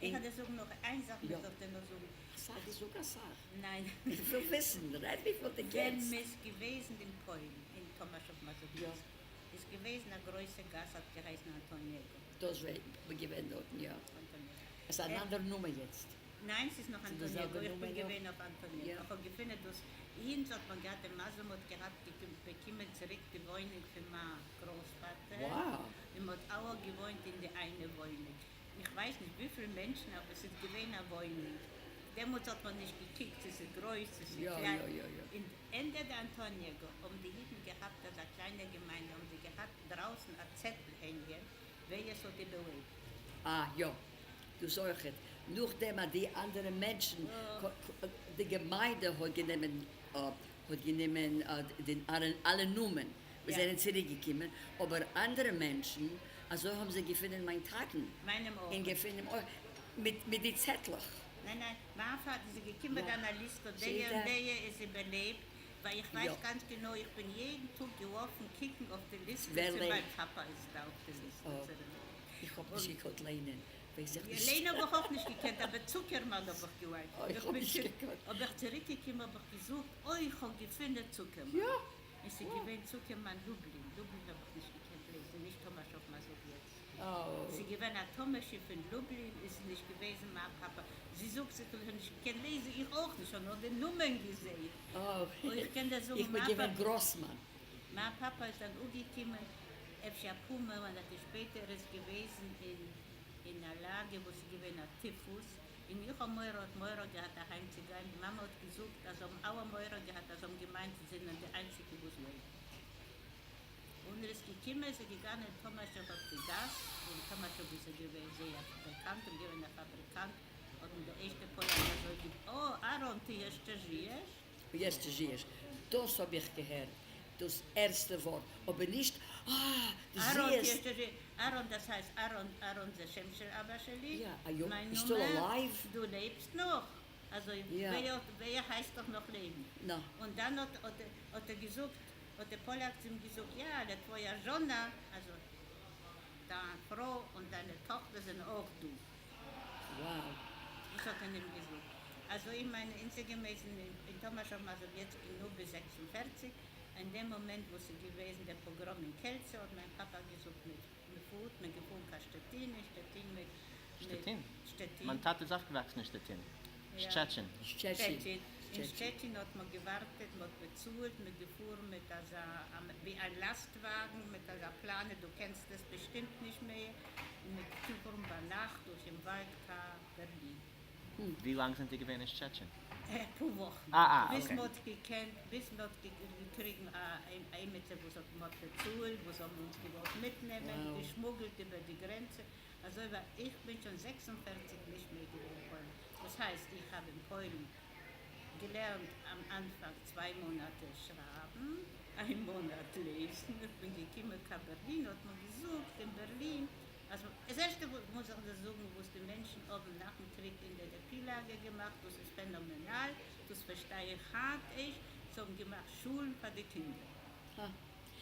איך וועל דיר זאגן נאך איין זאך יא. מוז איך דיר נאך זאגן. אסאך, זאג אסאך. ניין. איך וויל וויסן, רעד וויפיל דו ווען קענסט. מ'איז געוועזן אין פוילן, אין טאמאשוב מאזאוויעצקי, איז געוועזן א גרויסע גאס האט געהייסן אנטאניעגא. דאס ווען געווען דארטן, יא. אנטאניעגא. עס איז אן אנדער נאמען יעצט. ניין ס'איז נאך ס'איז די אנטאניעגא, זעלבע איך בין נאמען נאך? געווען אויף אנטאניעגא, איך האב געפונען דאס אונז האט מען געהאט די מזל מ'האט געהאט באקומען צוריק די וואוינונג פון מיין גרויספאטער, און מ'האט אלע געוואוינט אין די איינע וואוינונג, איך ווייס נישט וויפיל מענטשן אבער ס'איז געווען א וואוינונג, דעמאלטס האט מען נישט געקוקט צו ס'איז גרויס צו ס'איז קליין, אין ענדע די אנטאניעגא האבן די אידן געהאט אזא קליינע געמיינדע האבן זיי געהאט דרויסן א צעטל הענגען ווער עס האט איבערלעבט. אה יא, דאס אויכעט, נאכדעם אז די אנדערע מענטשן, די געמיינדע האט גענומען האט גענומען די אלע נאמען וואס זענען צוריק געקומען, אבער אנדערע מענטשן, אזוי האבן זיי געפונען מיין טאטן, מיינעם אויך. און געפונען אויך מיט די צעטלעך. ניין ניין, מיין פאטער איז געקומען מיט אן ליסטע, דעיע און דעיע איז איבערלעבט, ווייל איך ווייס גאנץ גענוי, איך בין יעדן טאג געלאפן קוקן אויף די ליסטע צו מיין פאפא איז דא אויף די ליסטע צו ער לעבט. איך האב נישט געקאנט ליינען, ווייס איך נישט. ליינען האב איך אויך נישט געקענט, אבער צוקערמאן האב איך געליינט. איך האב נישט געקאנט. האב איך צוריק געקומען האב איך געזאגט, אוי איך האב געפונען צוקערמאן. און ס'איז געווען צוקערמאן לובלין, לובלין האב איך נישט געקענט לעזן, נישט טאמאשוב מאזאוויעצקי. ס'איז געווען א טאמאשי פון לובלין, און ס'איז נישט געוועזן מיין פאפא. זי זאגט זי האט נישט געקענט לעזן, איך אויך נישט, האב נאר די נאמען געזעהן. און איך קען דיר זאגן איך בין געווען גראסמאן. מיין פאפא איז דאן אפגעקומען אפשר אפאר מאנאטן שפעטער, ער איז געוועזן אין אין א לאגער וואס איז געווען א טיפוס, און איך האב מורא האט מורא געהאט אהיים צו גיין, די מאמע האט געזאגט אז זיי האבן אלע מורא געהאט אז זיי האבן געמיינט זיי זענען די איינציגע וואס לעבן. און ער איז געקומען איז ער געגאנען אין טאמאשוב אויף די גאס, אין טאמאשוב איז ער געווען זייער באקאנט און געווען א פאבריקאנט, האט אים דער ערשטער פויער אזוי גע אה אהרן ty jeszcze żyjesz? jeszcze żyjesz, דאס האב איך געהערט דאס ערשטע ווארט, אבער נישט אה דו אהרן ty זיהסט. jeszcze żyjesz, אהרן דאס הייסט אהרן אהרן זה שם של אבא שלי, יא, א יונג מיין איז still נאמען, alive? דו לעבסט נאך? אזוי ווער ווער הייסט דאך נאך לעבן? נא. און דאן האט האט ער געזאגט האט דער פאליאק צו אים געזאגט יא דער twoja żona, also דיין פרוי און דיינע טאכטער זענען אויך דא. Wow. דאס האט ער אים געזאגט. אזוי אין מיינע אונטערגעמעזן אין טאמאשאוו מאזאוויעצקי נאר ביז 46, אין דעם מאמענט וואס איז געוועזן דער פאגראם אין קעלצע האט מיין פאפא געזאגט מיט מ'פארט מען געפארן קיין שטעטין אין שטעטין מיט שטעטין? שטעטין. מיין טאטע איז אויפגעוואקסן אין שטעטין. שטשעטשין. שטשעטשין. אין שטשעטשין האט מען געווארטעט, מען האט באצאלט, מען געפארן מיט אזא ווי א לאסטוואגן מיט אזא פלאנע, דו קענסט עס באשטימט נישט מער, און מען געפארן ביינאכט דורך דעם וואלד קיין בערלין. ווי לאנג זענט איר געווען אין שטשעטשין? אפאר וואכן, ביז מען האט געקענט, ביז מען האט געקריגן א עימיצער וואס האט מען האט באצאלט, וואס האבן אונז געוואלט מיטנעמען, געשמוגלט איבער די גרענצע, אזוי ווייל איך בין שוין 46 נישט מער געווען אין פוילן, דאס הייסט איך האב אין פוילן געלערנט אם אנפאנג 2 מאנאטע שרייבן, איין מאנאט לעזן, איך בין געקומען קיין בערלין האט מען געזאגט אין בערלין אז דאס ערשטע מוז איך דיר זאגן וואס די מענטשן האבן נאכן קריג אין די DP לאגער געמאכט דאס איז פענאמענאל, דאס פארשטיי איך היינט ערשט, זיי האבן געמאכט שולן פאר די קינדער.